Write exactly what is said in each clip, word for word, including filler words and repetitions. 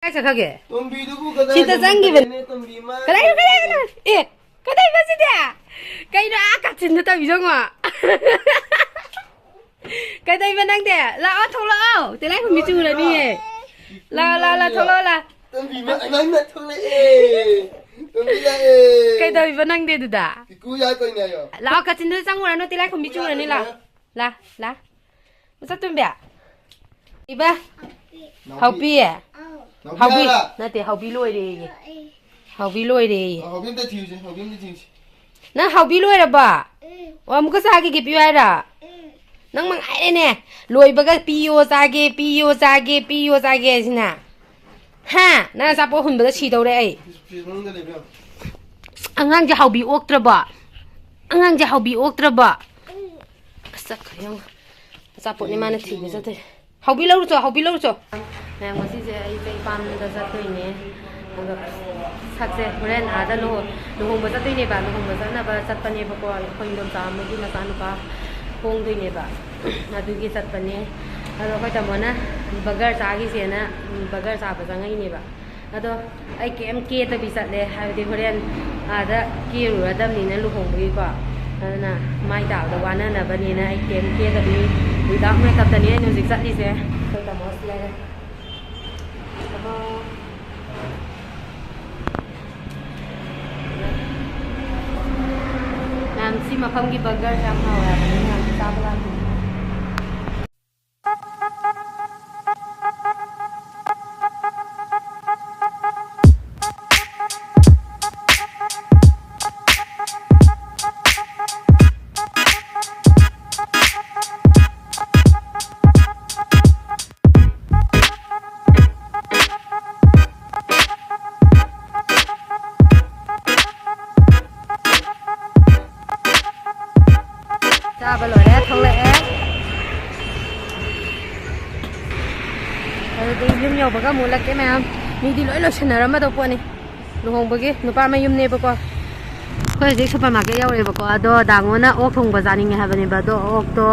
ꯀꯥꯏ ꯆꯠꯈ꯭ꯔꯒꯦ? ꯇꯣꯝꯕꯤꯗꯨꯕꯨ ꯀꯗꯥꯏ ꯁꯤꯗ ꯆꯪꯈꯤꯕꯅꯦ꯫ ꯀꯗꯥꯏ, ꯀꯗꯥꯏ, ꯀꯗꯥꯏ? ꯑꯦ, ꯀꯗꯥꯏ ꯃꯁꯤꯗꯤ? ꯀꯩꯅꯣ ꯑꯥ ꯀꯥꯆꯤꯟꯗ ꯇꯧꯔꯤꯁꯦ ꯌꯦꯡꯉꯣ꯫ ꯀꯩꯗꯧꯔꯤꯕ ꯅꯪꯗꯤ? ꯂꯥꯛꯑꯣ, ꯊꯣꯛꯂꯛꯑꯣ꯫ ꯇꯤꯜꯂꯥꯏꯈꯨꯝꯕꯤ ꯆꯨꯔꯅꯤꯌꯦ꯫ ꯂꯥ, ꯂꯥ, ꯂꯥ, ꯊꯣꯛꯂꯛꯑꯣ, ꯂꯥ꯫ ꯇꯣꯝꯕꯤ, ꯃ-, ꯅꯪꯅ ꯊꯣꯛꯂꯛꯑꯦ꯫ ꯇꯣꯝꯕꯤ ꯂꯥꯛꯑꯦ꯫ ꯀꯩꯗꯧꯔꯤꯕ ꯅꯪꯗꯤ ꯑꯗꯨꯗ? ꯄꯤꯀꯨ ꯌꯥꯏ ꯀꯩꯅꯣ ꯍꯥꯏꯌꯣ꯫ ꯂꯥꯛꯑꯣ, ꯀꯥꯆꯤꯟꯗ ꯆꯪꯉꯨꯔꯅꯨ, ꯇꯤꯜꯂꯥꯏꯈꯨꯝꯕꯤ ꯆꯨꯔꯅꯤ, ꯂꯥꯛꯑꯣ꯫ ꯂꯥ, ꯂꯥ꯫ ꯃꯆꯥꯇꯣꯝꯕꯤ꯫ ꯏꯕꯥ꯫ ꯅꯥꯎꯕꯤ꯫ ꯍꯥꯎꯕꯤ꯫ ꯅꯥꯎꯕꯤ ꯍꯥꯎꯕꯤ꯫ ꯍꯥꯏꯔ? ꯅꯠꯇꯦ, ꯍꯥꯎꯕꯤ ꯂꯣꯏꯔꯦꯌꯦ꯫ ꯍꯥꯎꯕꯤ ꯂꯣꯏꯔꯦꯌꯦ꯫ ꯑ, ꯍꯥꯎꯕꯤ ꯑꯝꯇ ꯊꯤꯌꯨꯁꯦ, ꯍꯥꯎꯕꯤ ꯑꯝꯇ ꯊꯤꯌꯨꯁꯦ꯫ ꯅꯪ ꯍꯥꯎꯕꯤ ꯂꯣꯏꯔꯕ? ꯎꯝ꯫ ꯑꯣ, ꯑꯃꯨꯛꯀ ꯆꯥꯒꯦ ꯄꯤꯌꯨ ꯍꯥꯏꯔ? ꯎꯝ꯫ ꯅꯪ ꯃꯉꯥꯏꯔꯦꯅꯦ꯫ ꯂꯣꯏꯕꯒ ꯄꯤꯌꯣ ꯆꯥꯒꯦ, ꯄꯤꯌꯣ ꯆꯥꯒꯦ, ꯄꯤꯌꯣ ꯆꯥꯒꯦ ꯁꯤꯅ꯫ ꯍꯥ? ꯅꯪ ꯑꯆꯥꯄꯣꯠ ꯍꯨꯟꯕꯗ ꯁꯤꯗꯧꯔꯦ ꯑꯩ꯫ ꯐ꯭ꯔꯤꯖ ꯃꯅꯨꯡꯗ ꯂꯩꯕ꯭ꯔꯥ? ꯑꯉꯥꯡꯁꯦ ꯍꯥꯎꯕꯤ ꯑꯣꯛꯇ꯭ꯔꯕꯣ? ꯑꯉꯥꯡꯁꯦ ꯍꯥꯎꯕꯤ ꯑꯣꯛꯇ꯭ꯔꯕꯣ? ꯑꯁ, ꯆꯠꯈ꯭ꯔꯦ ꯌꯦꯡꯉꯣ꯫ ꯑꯆꯥꯄꯣꯠꯅꯤ ꯃꯥꯅ ꯊꯤꯕ ꯆꯠꯇꯣꯏ꯫ ꯍꯥꯎꯕꯤ ꯂꯧꯔꯨꯆꯣ, ꯍꯥꯎꯕꯤ ꯂꯧꯔꯨꯆꯣ꯫ ꯃꯌꯥꯝ, ꯉꯁꯤꯁꯦ ꯑꯩ ꯏꯆꯦ ꯏꯄꯥꯝꯗ ꯆꯠꯇꯣꯏꯅꯦ꯫ ꯑꯗꯣ ꯁꯛꯁꯦ ꯍꯣꯔꯦꯟ ꯑꯥꯗ ꯂꯨꯍꯣ-, ꯂꯨꯍꯣꯡꯕ ꯆꯠꯇꯣꯏꯅꯦꯕ꯫ ꯂꯨꯍꯣꯡꯕ ꯆꯠꯅꯕ ꯆꯠꯄꯅꯦꯕꯀꯣ꯫ ꯑꯩꯈꯣꯏ ꯏꯟꯗꯣꯝꯆꯥ ꯑꯃꯒꯤ ꯃꯆꯥꯅꯨꯄꯥ ꯍꯣꯡꯗꯣꯏꯅꯦꯕ꯫ ꯑꯗꯨꯒꯤ ꯆꯠꯄꯅꯦ꯫ ꯑꯗꯣ ꯑꯩꯈꯣꯏ ꯇꯥꯃꯣꯅ ꯕꯔꯒꯔ ꯆꯥꯈꯤꯁꯦꯅ ꯕꯔꯒꯔ ꯆꯥꯕ ꯆꯪꯉꯛꯏꯅꯦꯕ꯫ ꯑꯗꯣ ꯑꯩ ꯀꯩꯝ ꯀꯦꯗꯕꯤ ꯆꯠꯂꯦ, ꯍꯥꯏꯕꯗꯤ ꯍꯣꯔꯦꯟ ꯑꯥꯗ ꯀꯦꯔꯨꯔꯗꯕꯅꯤꯅ ꯂꯨꯍꯣꯡꯕꯒꯤꯀꯣ, ꯑꯗꯨꯅ ꯃꯥꯏ ꯇꯥꯕꯗ ꯋꯥꯅꯅꯕꯅꯤꯅ ꯑꯩ ꯀꯩꯝ ꯀꯦꯗꯕꯤ without makeupꯇꯅꯤ ꯑꯩꯅ ꯍꯧꯖꯤꯛ ꯆꯠꯂꯤꯁꯦ꯫ ꯑꯩꯈꯣꯏ ꯇꯥꯃꯣ ꯁꯤ ꯂꯩꯔꯦ꯫ ꯇꯥꯃꯣ꯫ ꯃꯌꯥꯝ, ꯁꯤ ꯃꯐꯝꯒꯤ ꯕꯔꯒꯔꯁꯦ ꯌꯥꯝ ꯍꯥꯎꯋꯦ ꯍꯥꯏꯕꯅꯤ, ꯃꯌꯥꯝ ꯆꯥꯕ ꯂꯥꯛꯄꯤꯌꯨ꯫ ꯆꯥꯕ ꯂꯣꯏꯔꯦ, ꯊꯣꯛꯂꯛꯑꯦ꯫ ꯑꯗꯨꯗꯤ ꯌꯨꯝ ꯌꯧꯕꯒ ꯑꯃꯨꯛ ꯎꯠꯂꯛꯀꯦ ꯃꯌꯥꯝ꯫ ꯃꯤꯗꯤ ꯂꯣꯏ ꯂꯣꯏꯁꯟꯅꯔꯝꯃꯗꯧ ꯄꯣꯠꯅꯤ꯫ ꯂꯨꯍꯣꯡꯕꯒꯤ ꯅꯨꯄꯥ ꯃꯌꯨꯝꯅꯦꯕꯀꯣ꯫ ꯑꯩꯈꯣꯏ ꯍꯧꯖꯤꯛ ꯁꯨꯄꯔ ꯃꯥꯔꯀꯦꯠ ꯌꯧꯔꯛꯑꯦꯕꯀꯣ꯫ ꯑꯗꯣ ꯗꯥꯉꯣꯅ ꯑꯣꯛ ꯊꯣꯡꯕ ꯆꯥꯅꯤꯡꯉꯦ ꯍꯥꯏꯕꯅꯦꯕ꯫ ꯑꯗꯣ ꯑꯣꯛꯇꯣ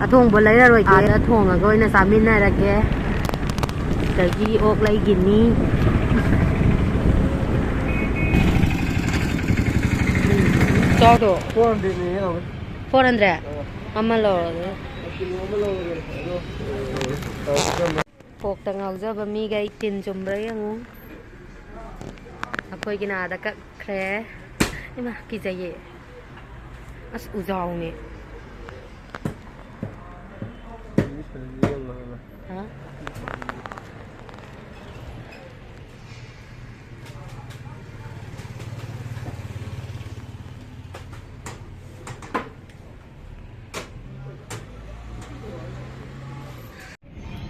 ꯑꯊꯣꯡꯕ ꯂꯩꯔꯔꯣꯏꯒꯦ꯫ ꯑꯥꯗ ꯊꯣꯡꯉꯒ ꯑꯣꯏꯅ ꯆꯥꯃꯤꯟꯅꯔꯒꯦ꯫ ꯗꯒꯤ ꯑꯣꯛ ꯂꯩꯒꯤꯅꯤ꯫ ꯆꯥꯎꯗꯣ꯫ Four hundred ꯅꯦ ꯌꯦꯡꯉꯣ꯫ Four hundred? ꯑꯥ꯫ ꯑꯃ ꯂꯧꯔꯒꯦ꯫ ꯀꯤꯂꯣ ꯑꯃ ꯂꯧꯔꯒꯦ꯫ ꯑꯗꯣ, ꯑꯣꯛꯇ ꯉꯥꯎꯖꯕ ꯃꯤꯒꯩ ꯇꯤꯟ ꯆꯨꯝꯕ꯭ꯔꯥ ꯌꯦꯡꯉꯨ꯫ ꯑꯩꯈꯣꯏꯒꯤꯅ ꯑꯥꯗ ꯀꯛꯈ꯭ꯔꯦ꯫ ꯏꯃꯥ, ꯀꯤꯖꯩꯌꯦ꯫ ꯑꯁ, ꯎꯖꯥꯎꯅꯦ꯫ ꯍꯥ?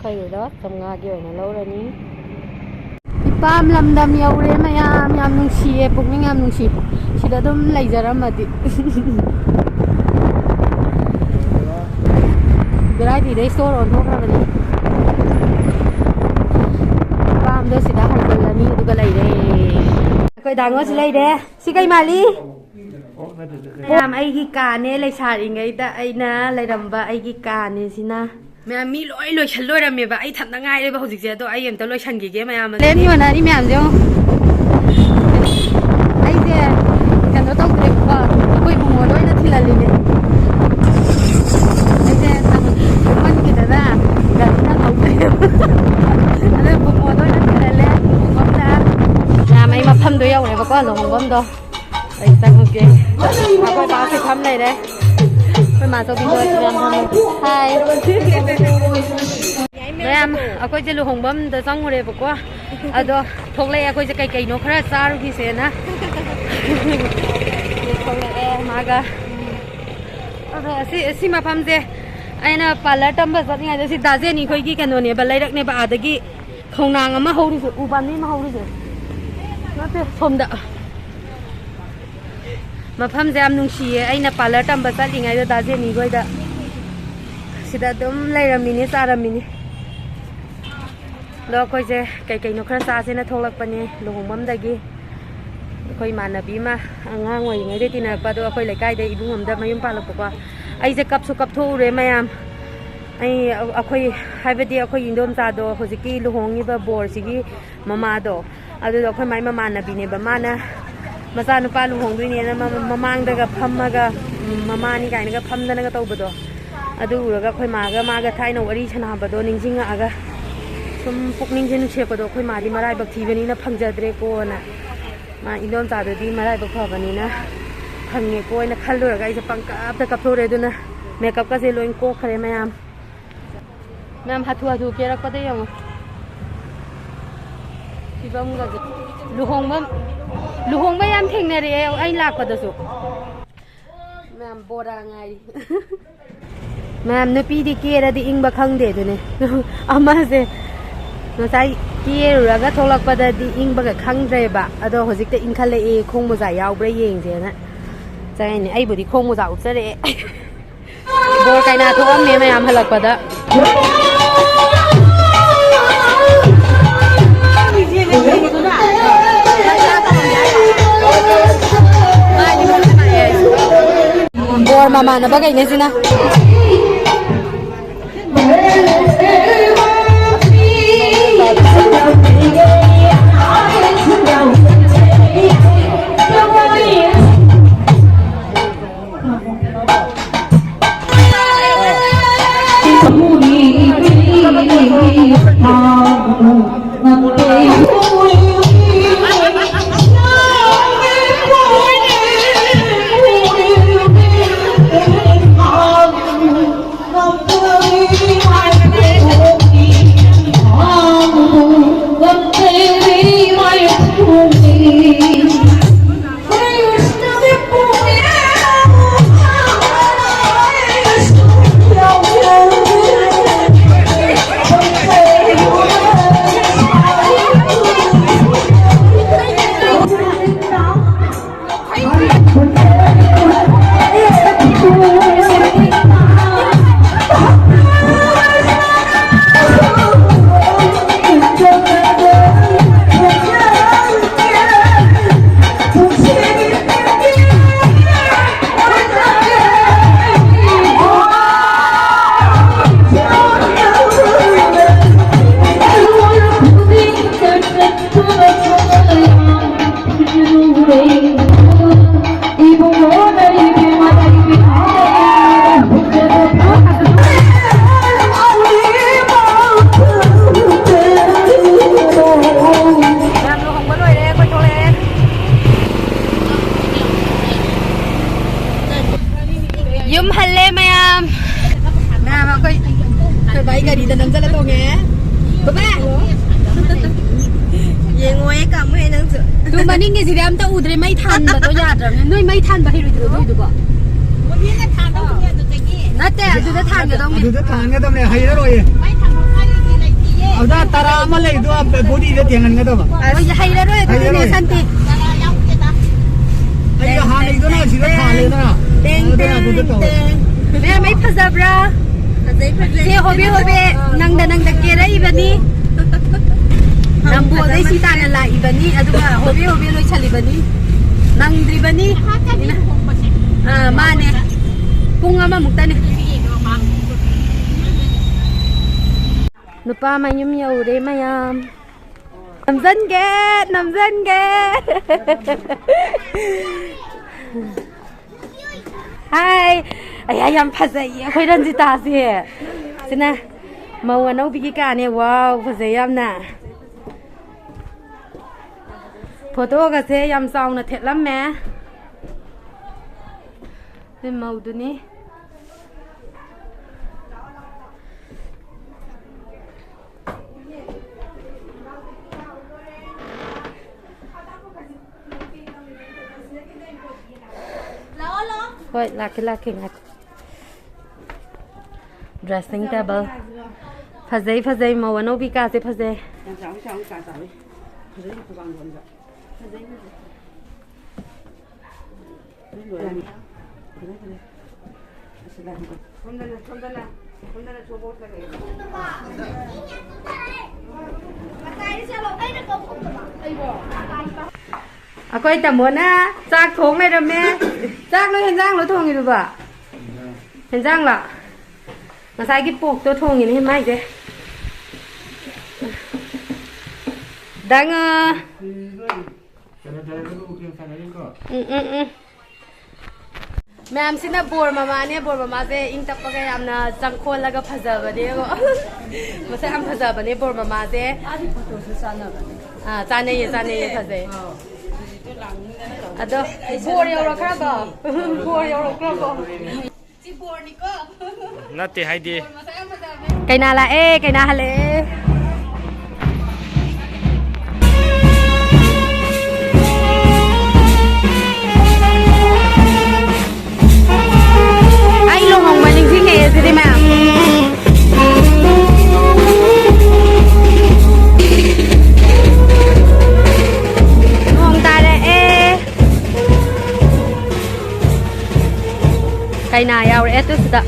ꯈꯩꯗꯣ ꯆꯥꯝꯃꯉꯥꯒꯤ ꯑꯣꯏꯅ ꯂꯧꯔꯅꯤ꯫ ꯏꯄꯥꯝ ꯂꯝꯗꯝ ꯌꯧꯔꯦ ꯃꯌꯥꯝ, ꯌꯥꯝ ꯅꯨꯡꯁꯤꯌꯦ, ꯄꯨꯛꯅꯤꯡ ꯌꯥꯝ ꯅꯨꯡꯁꯤ꯫ ꯁꯤꯗ ꯑꯗꯨꯝ ꯂꯩꯖꯔꯝꯃꯗꯤ꯫ ꯚꯦꯔꯥꯏꯇꯤꯗꯩ store ꯑꯣꯟꯊꯣꯛꯈ꯭ꯔꯕꯅꯤ꯫ ꯏꯄꯥꯝꯗꯣ ꯁꯤꯗ ꯍꯟꯖꯤꯜꯂꯅꯤ, ꯑꯗꯨꯒ ꯂꯩꯔꯦ꯫ ꯑꯩꯈꯣꯏ ꯗꯥꯉꯣꯁꯨ ꯂꯩꯔꯦ꯫ ꯁꯤ ꯀꯩ ꯃꯥꯜꯂꯤ? ꯃꯌꯥꯝ, ꯑꯩꯒꯤ ꯀꯥꯅꯦ, ꯂꯩꯁꯥꯔꯤꯉꯩꯗ ꯑꯩꯅ ꯂꯩꯔꯝꯕ ꯑꯩꯒꯤ ꯀꯥꯅꯦ ꯁꯤꯅ꯫ ꯃꯌꯥꯝ, ꯃꯤ ꯂꯣꯏ ꯂꯣꯏꯁꯜ ꯂꯣꯏꯔꯝꯃꯦꯕ, ꯑꯩ ꯊꯟꯗ ꯉꯥꯏꯔꯦꯕ ꯍꯧꯖꯤꯛꯁꯦ꯫ ꯑꯗꯣ ꯑꯩ ꯑꯝꯇ ꯂꯣꯏꯁꯟꯈꯤꯒꯦ ꯃꯌꯥꯝ꯫ ꯂꯦꯟ ꯌꯣꯟꯅꯔꯤ ꯃꯌꯥꯝꯁꯦ ꯌꯦꯡꯉꯣ꯫ ꯑꯩꯁꯦ ꯀꯩꯅꯣ ꯇꯧꯗ꯭ꯔꯦꯕꯀꯣ, ꯑꯩꯈꯣꯏ ꯏꯕꯨꯡꯉꯣꯗ ꯑꯣꯏꯅ ꯊꯤꯜꯍꯜꯂꯤꯅꯦ꯫ ꯑꯩꯁꯦ ꯊꯦꯡꯃꯟꯈꯤꯗꯅ ꯒꯥꯔꯤꯅ ꯊꯧꯗ꯭ꯔꯦꯕ꯫ ꯑꯗꯣ ꯏꯕꯨꯡꯉꯣꯗ ꯑꯣꯏꯅ ꯊꯤꯜꯍꯜꯂꯦ, ꯂꯨꯍꯣꯡꯐꯝꯗ꯫ ꯃꯌꯥꯝ, ꯑꯩ ꯃꯐꯝꯗꯣ ꯌꯧꯔꯦꯕꯀꯣ, ꯂꯨꯍꯣꯡꯐꯝꯗꯣ꯫ ꯑꯩ ꯆꯪꯉꯛꯀꯦ꯫ ꯑꯩꯈꯣꯏ ꯕꯥ ꯁꯤ ꯐꯝ ꯂꯩꯔꯦ꯫ ꯑꯩꯈꯣꯏ ꯃꯥ ꯆꯧꯀꯤ ꯃꯊꯛꯇ ꯐꯝꯃꯦ꯫ ꯍꯥꯏ꯫ ꯃꯌꯥꯝ, ꯑꯩꯈꯣꯏꯁꯦ ꯂꯨꯍꯣꯡꯐꯝꯗ ꯆꯪꯉꯨꯔꯦꯕꯀꯣ꯫ ꯑꯗꯣ ꯊꯣꯛꯂꯛꯑꯦ, ꯑꯩꯈꯣꯏꯁꯦ ꯀꯩ ꯀꯩꯅꯣ ꯈꯔ ꯆꯥꯔꯨꯈꯤꯁꯦꯅ꯫ ꯊꯣꯛꯂꯛꯑꯦ ꯃꯥꯒ꯫ ꯑꯗꯣ ꯑꯁꯤ, ꯁꯤ ꯃꯐꯝꯁꯦ ꯑꯩꯅ parlour ꯇꯝꯕ ꯆꯠꯂꯤꯉꯩꯗ ꯁꯤ ꯗꯥ ꯖꯦꯅꯤ ꯈꯣꯏꯒꯤ ꯀꯩꯅꯣꯅꯦꯕ, ꯂꯩꯔꯛꯅꯦꯕ, ꯑꯥꯗꯒꯤ ꯈꯣꯡꯅꯥꯡ ꯑꯃ ꯍꯧꯔꯤꯁꯦ, ꯎ ꯄꯥꯝꯕꯤ ꯑꯃ ꯍꯧꯔꯤꯁꯦ꯫ ꯅꯠꯇꯦ, ꯁꯣꯝꯗ꯫ ꯃꯐꯝꯁꯦ ꯌꯥꯝ ꯅꯨꯡꯁꯤꯌꯦ꯫ ꯑꯩꯅ parlour ꯇꯝꯕ ꯆꯠꯂꯤꯉꯩꯗ ꯗꯥ ꯖꯦꯅꯤ ꯈꯣꯏꯗ ꯁꯤꯗ ꯑꯗꯨꯝ ꯂꯩꯔꯝꯃꯤꯅꯤ, ꯆꯥꯔꯝꯃꯤꯅꯤ꯫ ꯑꯗꯣ ꯑꯩꯈꯣꯏꯁꯦ ꯀꯩ ꯀꯩꯅꯣ ꯈꯔ ꯆꯥꯁꯦꯅ ꯊꯣꯛꯂꯛꯄꯅꯦ ꯂꯨꯍꯣꯡꯐꯝꯗꯒꯤ꯫ ꯑꯩꯈꯣꯏ ꯏꯃꯥꯟꯅꯕꯤ ꯑꯃ ꯑꯉꯥꯡ ꯑꯣꯏꯔꯤꯉꯩꯗꯩ ꯇꯤꯟꯅꯔꯛꯄ, ꯑꯗꯣ ꯑꯩꯈꯣꯏ ꯂꯩꯀꯥꯏꯗ ꯏꯕꯨꯡ ꯑꯃꯗ ꯃꯌꯨꯝ ꯄꯥꯜꯂꯛꯄꯀꯣ꯫ ꯑꯩꯁꯦ ꯀꯞꯁꯨ ꯀꯞꯊꯣꯛꯎꯔꯦ ꯃꯌꯥꯝ꯫ ꯑꯩ ꯑꯩꯈꯣꯏ ꯍꯥꯏꯕꯗꯤ ꯑꯩꯈꯣꯏ ꯏꯟꯗꯣꯝꯆꯥꯗꯣ ꯍꯧꯖꯤꯛꯀꯤ ꯂꯨꯍꯣꯡꯉꯤꯕ ꯕꯣꯔꯁꯤꯒꯤ ꯃꯃꯥꯗꯣ, ꯑꯗꯨꯗꯣ ꯑꯩꯈꯣꯏ ꯃꯥꯏ ꯃꯃꯥꯟꯅꯕꯤꯅꯦꯕ꯫ ꯃꯥꯅ ꯃꯆꯥꯅꯨꯄꯥ ꯂꯨꯍꯣꯡꯗꯣꯏꯅꯦꯅ ꯃꯃꯥꯡꯗꯒ ꯐꯝꯃꯒ, ꯃꯃꯥꯅꯤ ꯀꯥꯏꯅꯒ ꯐꯝꯗꯅꯒ ꯇꯧꯕꯗꯣ, ꯑꯗꯨ ꯎꯔꯒ ꯑꯩꯈꯣꯏ ꯃꯥꯒ ꯃꯥꯒ ꯊꯥꯏꯅ ꯋꯥꯔꯤ ꯁꯥꯟꯅꯕꯗꯣ ꯅꯤꯡꯁꯤꯡꯉꯛꯑꯒ ꯁꯨꯝ ꯄꯨꯛꯅꯤꯡꯁꯦ ꯅꯨꯡꯁꯤꯔꯛꯄꯗꯣ꯫ ꯑꯩꯈꯣꯏ ꯃꯥꯗꯤ ꯃꯔꯥꯏꯕꯛ ꯊꯤꯕꯅꯤꯅ ꯐꯪꯖꯗ꯭ꯔꯦꯀꯣꯅ, ꯃꯥ ꯏꯟꯗꯣꯝꯆꯥꯗꯨꯗꯤ ꯃꯔꯥꯏꯕꯛ ꯐꯕꯅꯤꯅ ꯐꯪꯉꯦꯀꯣ ꯍꯥꯏꯅ ꯈꯜꯂꯨꯔꯒ ꯑꯩꯁꯦ ꯄꯪꯀꯞꯇ ꯀꯞꯊꯣꯛꯔꯦ꯫ ꯑꯗꯨꯅ ꯃꯦꯀꯞꯀꯁꯦ ꯂꯣꯏ ꯀꯣꯛꯈ꯭ꯔꯦ ꯃꯌꯥꯝ꯫ ꯃꯌꯥꯝ ꯍꯥꯊꯨ ꯍꯥꯊꯨ ꯀꯦꯔꯛꯄꯗ ꯌꯦꯡꯉꯣ꯫ ꯐꯤꯕꯝꯒꯁꯦ꯫ ꯂꯨꯍꯣꯡꯕ, ꯂꯨꯍꯣꯡꯕ ꯌꯥꯝ ꯊꯦꯡꯅꯔꯛꯑꯦ ꯑꯩ ꯂꯥꯛꯄꯗꯁꯨ꯫ ꯃꯌꯥꯝ ꯕꯣꯔꯥ ꯉꯥꯏꯔꯤ꯫ ꯃꯌꯥꯝ ꯅꯨꯄꯤꯗꯤ ꯀꯦꯔꯗꯤ ꯏꯪꯕ ꯈꯪꯗꯦ ꯑꯗꯨꯅꯦ꯫ ꯑꯃꯁꯦ ꯉꯁꯥꯏ ꯀꯦꯔꯨꯔꯒ ꯊꯣꯛꯂꯛꯄꯗꯗꯤ ꯏꯪꯕꯒ ꯈꯪꯗ꯭ꯔꯦꯕ꯫ ꯑꯗꯣ ꯍꯧꯖꯤꯛꯇ ꯏꯪꯈꯠꯂꯛꯑꯦ, ꯈꯣꯡ ꯃꯣꯖꯥ ꯌꯥꯎꯕ꯭ꯔꯥ ꯌꯦꯡꯁꯦꯅ ꯆꯪꯉꯤꯅꯦ꯫ ꯑꯩꯕꯨꯗꯤ ꯈꯣꯡ ꯃꯣꯖꯥ ꯎꯞꯆꯔꯛꯑꯦ꯫ ꯕꯣꯔ ꯀꯩꯅꯥ ꯊꯣꯛꯑꯝꯃꯦ ꯃꯌꯥꯝ ꯍꯜꯂꯛꯄꯗ꯫ ꯕꯣꯔ ꯃꯃꯥꯟꯅꯕꯈꯩꯅꯦ ꯁꯤꯅ꯫ ꯅꯝꯖꯜꯂ ꯇꯣꯡꯉꯦ꯫ ꯕꯕꯥ! ꯌꯦꯡꯉꯣꯌꯦ, ꯀꯥꯃꯨꯍꯦ ꯅꯪꯁꯨ꯫ ꯇꯨ ꯃꯅꯤꯡꯒꯤꯁꯤꯗꯤ ꯑꯝꯇ ꯎꯗ꯭ꯔꯦ, ꯃꯩ ꯊꯥꯟꯕꯗꯣ ꯌꯥꯗ꯭ꯔꯕꯅꯦ꯫ ꯅꯣꯏ ꯃꯩ ꯊꯥꯟꯕ ꯍꯩꯔꯣꯏꯗ꯭ꯔꯣ ꯑꯗꯨꯏꯗꯨꯕꯣ? ꯅꯠꯇꯦ, ꯑꯗꯨꯗ ꯊꯥꯟꯒꯗꯧꯅꯦ꯫ ꯑꯗꯨꯗ ꯊꯥꯟꯒꯗꯕꯅꯦ, ꯍꯩꯔꯔꯣꯏꯌꯦ꯫ ꯑꯗꯨꯗ ꯇꯔꯥ ꯑꯃ ꯂꯩꯗꯣ ꯕꯣꯗꯤꯗ ꯊꯦꯡꯍꯟꯒꯗꯕ꯫ ꯍꯣꯏ, ꯍꯩꯔꯔꯣꯏ ꯑꯗꯨꯗꯤꯅꯦ, ꯍꯩꯔꯔꯣꯏ꯫ ꯁꯟꯇꯤ꯫ ꯑꯩ ꯍꯥꯟꯅꯩꯗꯨꯅ ꯁꯤꯗ ꯊꯥꯜꯂꯦꯗꯅ꯫ ꯇꯦꯡ, ꯑꯗꯨꯅ ꯑꯗꯨꯗ ꯇꯦꯡ, ꯇꯧ꯫ ꯇꯦꯡ꯫ ꯃꯦꯝ, ꯑꯩ ꯐꯖꯕ꯭ꯔꯥ? ꯐꯖꯩ, ꯐꯖꯩ꯫ ꯁꯦ, ꯍꯣꯕꯦ, ꯍꯣꯕꯦ, ꯅꯪꯗ, ꯅꯪꯗ ꯀꯦꯔꯛꯏꯕꯅꯤ꯫ ꯅꯝꯕꯣꯜꯗꯩ ꯁꯤ ꯇꯥꯟꯅ ꯂꯥꯛꯏꯕꯅꯤ, ꯑꯗꯨꯒ ꯍꯣꯕꯦ, ꯍꯣꯕꯦ ꯂꯣꯏꯁꯜꯂꯤꯕꯅꯤ꯫ ꯅꯪꯗ꯭ꯔꯤꯕꯅꯤ꯫ ꯑꯥ, ꯃꯥꯅꯦ꯫ ꯄꯨꯡ ꯑꯃꯃꯨꯛꯇꯅꯤ꯫ ꯅꯨꯄꯥ ꯃꯌꯨꯝ ꯌꯧꯔꯦ, ꯃꯌꯥꯝ꯫ ꯅꯝꯖꯟꯒꯦ, ꯅꯝꯖꯟꯒꯦ꯫ ꯍꯥꯏ꯫ ꯑꯌꯥ, ꯌꯥꯝ ꯐꯖꯩꯌꯦ ꯑꯩꯈꯣꯏ ꯔꯟꯖꯤꯇꯥꯁꯦ꯫ ꯁꯤꯅ ꯃꯧ ꯑꯅꯧꯕꯤꯒꯤ ꯀꯥꯅꯦ꯫ ꯋꯥꯎ, ꯐꯖꯩ ꯌꯥꯝꯅ꯫ ꯐꯣꯇꯣꯒꯁꯦ ꯌꯥꯝ ꯆꯥꯎꯅ ꯊꯦꯠꯂꯝꯃꯦ꯫ ꯁꯤ ꯃꯧꯗꯨꯅꯤ꯫ ꯍꯣꯏ, ꯂꯥꯛꯀꯦ, ꯂꯥꯛꯀꯦ, ꯉꯥꯏꯈꯣ꯫ Dressing table꯫ ꯐꯖꯩ, ꯐꯖꯩ, ꯃꯧ ꯑꯅꯧꯕꯤ ꯀꯥꯁꯦ ꯐꯖꯩ꯫ ꯌꯥꯝ ꯆꯥꯎꯏ, ꯆꯥꯎꯏ, ꯀꯥ ꯆꯥꯎꯏ꯫ ꯐꯖꯩ, ꯈꯨꯕꯥꯡ ꯂꯣꯟꯕ꯫ ꯐꯖꯩ, ꯐꯖꯩ꯫ ꯂꯣꯏꯔꯦ꯫ ꯐꯖꯩ, ꯐꯖꯩ꯫ ꯑꯁꯤ ꯂꯥꯛ꯫ ꯁꯣꯝꯗꯅ, ꯁꯣꯝꯗꯅ, ꯁꯣꯝꯗꯅ ꯁꯣꯕꯣꯠꯇ ꯂꯩ꯫ ꯑꯩꯈꯣꯏ ꯇꯥꯃꯣꯅ ꯆꯥꯛ ꯊꯣꯡ ꯂꯩꯔꯝꯃꯦ꯫ ꯆꯥꯛꯂꯣ ꯍꯦꯟꯖꯥꯡꯂꯣ ꯊꯣꯡꯉꯤꯗꯨꯕꯣ? ꯍꯦꯟꯖꯥꯡꯂꯣ? ꯉꯁꯥꯏꯒꯤ ꯄꯣꯛꯇꯣ ꯊꯣꯡꯉꯤꯅꯦ ꯃꯥꯏꯁꯦ꯫ ꯗꯉ꯫ ꯎꯝ, ꯎꯝ, ꯎꯝ꯫ ꯃꯌꯥꯝꯁꯤꯅ ꯕꯣꯔ ꯃꯃꯥꯅꯦ꯫ ꯕꯣꯔ ꯃꯃꯥꯁꯦ ꯏꯪ ꯇꯞꯄꯒ ꯌꯥꯝꯅ ꯆꯪꯈꯣꯜꯂꯒ ꯐꯖꯕꯅꯦ꯫ ꯃꯁꯛ ꯌꯥꯝ ꯐꯖꯕꯅꯦ ꯕꯣꯔ ꯃꯃꯥꯁꯦ꯫ ꯃꯥꯗꯤ ꯐꯣꯇꯣꯁꯨ ꯆꯥꯟꯅꯕꯅꯦ꯫ ꯑꯥ, ꯆꯥꯟꯅꯩꯌꯦ, ꯆꯥꯟꯅꯩꯌꯦ, ꯐꯖꯩ꯫ ꯑꯥꯎ꯫ ꯑꯗꯣ ꯕꯣꯔ ꯌꯧꯔꯛꯈ꯭ꯔꯕꯣ? ꯕꯣꯔ ꯌꯧꯔꯛꯈ꯭ꯔꯕꯣ? ꯁꯤ ꯕꯣꯔꯅꯤꯀꯣ꯫ ꯅꯠꯇꯦ ꯍꯥꯏꯗꯤ꯫ ꯕꯣꯔ ꯃꯁꯛ ꯌꯥꯝ ꯐꯖꯕꯅꯦ꯫ ꯀꯩꯅꯥ ꯂꯥꯛꯑꯦ, ꯀꯩꯅꯥ ꯍꯜꯂꯛꯑꯦ꯫ ꯑꯩ ꯂꯨꯍꯣꯡꯕ ꯅꯤꯡꯁꯤꯡꯉꯛꯑꯦ ꯁꯤꯗꯤ ꯃꯌꯥꯝ꯫ ꯅꯣꯡ ꯇꯥꯔꯛꯑꯦ꯫ ꯀꯩꯅꯥ ꯌꯥꯎꯔꯛꯑꯦ ꯇꯨ ꯁꯤꯗ꯫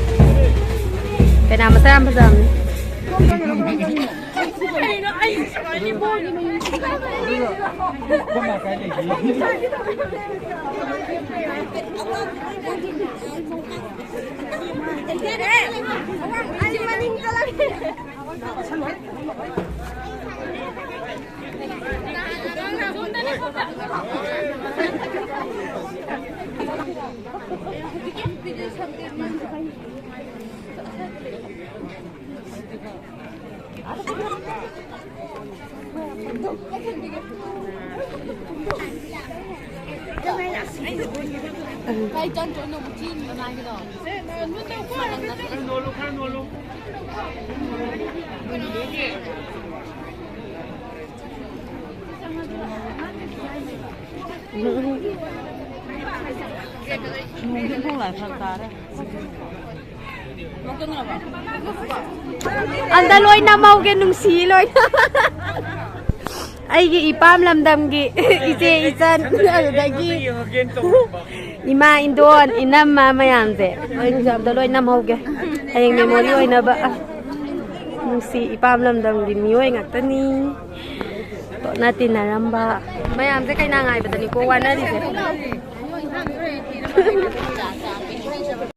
ꯀꯩꯅꯥ ꯃꯆꯥ ꯌꯥꯝ ꯐꯖꯕꯅꯤ꯫ ꯅꯣꯡꯁꯤ ꯊꯣꯛꯂꯛꯑꯦ, ꯐꯔꯛ ꯇꯥꯔꯦ꯫ ꯑꯝꯇ ꯂꯣꯏ ꯅꯝꯍꯧꯒꯦ, ꯅꯨꯡꯁꯤ ꯂꯣꯏꯅ꯫ ꯑꯩꯒꯤ ꯏꯄꯥꯝ ꯂꯝꯗꯝꯒꯤ ꯏꯆꯦ ꯏꯆꯟ, ꯑꯗꯨꯗꯒꯤ ꯏꯃꯥ ꯏꯟꯗꯣꯟ ꯏꯅꯝꯃ ꯃꯌꯥꯝꯁꯦ, ꯃꯣꯏꯁꯨ ꯑꯝꯇ ꯂꯣꯏ ꯅꯝꯍꯧꯒꯦ, ꯍꯌꯦꯡ ꯃꯦꯃꯣꯔꯤ ꯑꯣꯏꯅꯕ꯫ ꯅꯨꯡꯁꯤ ꯏꯄꯥꯝ ꯂꯝꯗꯝꯒꯤ ꯃꯤꯑꯣꯏ ꯉꯥꯛꯇꯅꯤ꯫ ꯇꯣꯠꯅ ꯇꯤꯟꯅꯔꯝꯕ ꯃꯌꯥꯝꯁꯦ ꯀꯩꯅꯥ ꯉꯥꯏꯕꯗꯅꯤꯀꯣ ꯋꯥꯅꯔꯤꯁꯦ꯫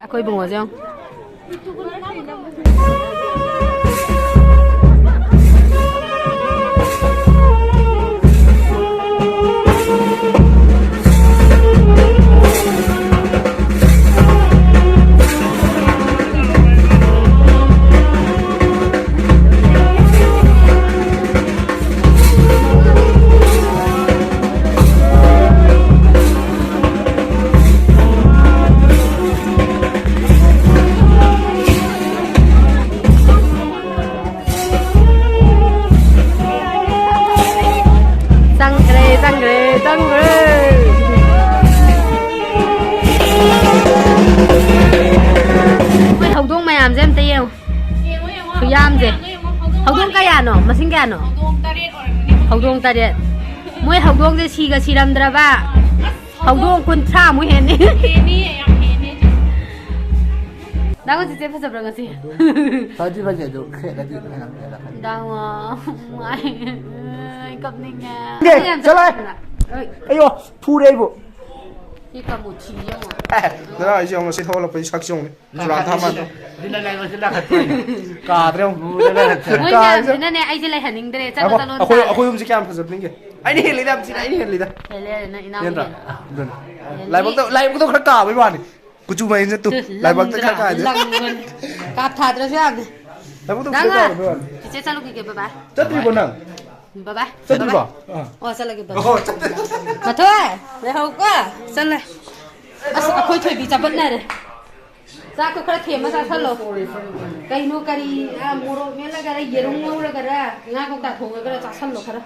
ꯑꯩꯈꯣꯏ ꯏꯕꯨꯡꯉꯣꯁꯦ ꯌꯦꯡꯉꯣ꯫ ꯍꯧꯗꯣꯡ ꯀꯌꯥꯅꯣ? ꯃꯁꯤꯡ ꯀꯌꯥꯅꯣ? ꯍꯧꯗꯣꯡ ꯇꯔꯦꯠ ꯑꯣꯏꯔꯝꯒꯅꯤ꯫ ꯍꯧꯗꯣꯡ ꯇꯔꯦꯠ꯫ ꯃꯣꯏ ꯍꯧꯗꯣꯡꯁꯦ ꯁꯤꯒ ꯁꯤꯔꯝꯗ꯭ꯔꯕ ꯍꯧꯗꯣꯡ ꯀꯨꯟꯊ꯭ꯔꯥꯃꯨꯛ ꯍꯦꯟꯅꯤ꯫ ꯍꯦꯟꯅꯤ, ꯌꯥꯝ ꯍꯦꯟꯅꯤ꯫ ꯅꯪ ꯆꯤꯆꯦ ꯐꯖꯕ꯭ꯔꯥ ꯉꯁꯤ? ꯐꯗꯤ ꯐꯖꯩ ꯑꯗꯨ ꯈꯦꯠꯂꯗꯤ ꯈꯔ ꯈꯦꯠꯂꯛꯀꯅꯤ꯫ ꯗꯥꯡꯋꯥ꯫ ꯃꯥꯏ꯫ ꯑꯩ ꯀꯞꯅꯤꯡꯉꯦ꯫ ꯗꯦ, ꯆꯠꯂꯣꯍꯦ꯫ ꯑꯩ, ꯑꯩꯌꯣ ꯐꯨꯔꯦ ꯑꯩꯕꯨ꯫ ꯁꯤ ꯀꯃꯨꯊꯤ ꯌꯦꯡꯉꯣ꯫ ꯑꯦ ꯅꯅꯥꯎ ꯑꯩꯁꯦ ꯌꯦꯡꯉꯣ ꯁꯤ ꯊꯣꯛꯂꯛꯄꯩ ꯁꯛꯁꯦ ꯌꯦꯡꯉꯣ ꯆꯨꯔꯥꯟ ꯊꯥ ꯃꯥꯟꯗ꯭ꯔꯣ? ꯂꯤꯂꯥ ꯂꯥꯏꯕꯁꯤ ꯂꯥꯛꯈꯠꯄ꯫ ꯀꯥꯗ꯭ꯔꯦ ꯌꯦꯡꯉꯣ꯫ ꯃꯣꯏ ꯀꯥ- ꯃꯌꯥꯝꯁꯤꯅꯅꯦ ꯑꯩꯁꯦ ꯂꯩꯍꯟꯅꯤꯡꯗ꯭ꯔꯦ꯫ ꯆꯠꯂꯣ ꯑꯩꯈꯣꯏ ꯆꯠꯂꯣ ꯑꯩꯈꯣꯏ ꯑꯩꯈꯣꯏ ꯌꯨꯝꯁꯦ ꯀꯌꯥꯝ ꯐꯖꯕ ꯅꯤꯡꯒꯦ? ꯑꯩꯅ ꯍꯦꯜꯂꯤꯗ ꯌꯥꯝ ꯊꯤꯅ ꯑꯩꯅ ꯍꯦꯜꯂꯤꯗ꯫ ꯍꯦꯜꯂꯦ ꯍꯦꯜꯂꯦ ꯅꯪ ꯏꯅꯥꯎ ꯍꯦꯟꯗ꯭ꯔꯥ? ꯍꯦꯜꯂꯦ꯫ ꯑꯗꯨꯅ ꯂꯥꯏꯕꯛꯇꯣ ꯂꯥꯏꯕꯛꯇꯣ ꯈꯔ ꯀꯥꯕꯩ ꯋꯥꯅꯤ꯫ ꯀꯨꯆꯨ ꯃꯩꯁꯦ ꯇꯨ ꯇꯨ, ꯂꯥꯏꯕꯛꯇ ꯈꯔ ꯂꯪꯗ꯭ꯔꯥ? ꯀꯥꯏꯗ꯫ ꯂꯪꯕꯅꯤ꯫ ꯀꯥꯞ ꯊꯥꯗ꯭ꯔꯁꯨ ꯌꯥꯕꯅꯤ꯫ ꯂꯥꯏꯕꯛꯇꯣ ꯅꯪ ꯈꯔ ꯀꯥꯕꯩ ꯋꯥꯅꯤ꯫ ꯆꯤꯆꯦ ꯆꯠꯂꯨꯈꯤꯒꯦ꯫ ꯕꯥꯏ ꯕꯥꯏ꯫ ꯆꯠꯇ꯭ꯔꯤꯕꯣ ꯅꯪ? ꯕꯥꯏ ꯕꯥꯏ꯫ ꯆꯠꯇ꯭ꯔꯤꯕꯣ? ꯑꯣ ꯆꯠꯂꯒꯦ꯫ ꯕꯥꯏ ꯑꯣ ꯕꯥꯏ꯫ ꯆꯠꯇ꯭ꯔꯤ꯫ ꯃꯊꯣꯏ ꯂꯩꯍꯧꯀꯣ꯫ ꯆꯠꯂꯦ꯫ ꯑꯁ ꯑꯩꯈꯣꯏ ꯊꯣꯏꯕꯤ ꯆꯄꯠꯅꯔꯦ꯫ ꯆꯥꯛꯇꯣ ꯈꯔ ꯊꯦꯝꯃ ꯆꯥꯁꯜꯂꯣ꯫ ꯀꯩꯅꯣ ꯀꯔꯤ ꯑꯥ, ꯃꯣꯔꯣꯛ ꯃꯦꯠꯂꯒꯔ ꯌꯦꯔꯨꯝ ꯉꯧꯔꯒꯔ ꯉꯥ ꯀꯧꯇꯥ ꯊꯣꯡꯉꯒꯔ ꯆꯥꯁꯜꯂꯣ ꯈꯔ꯫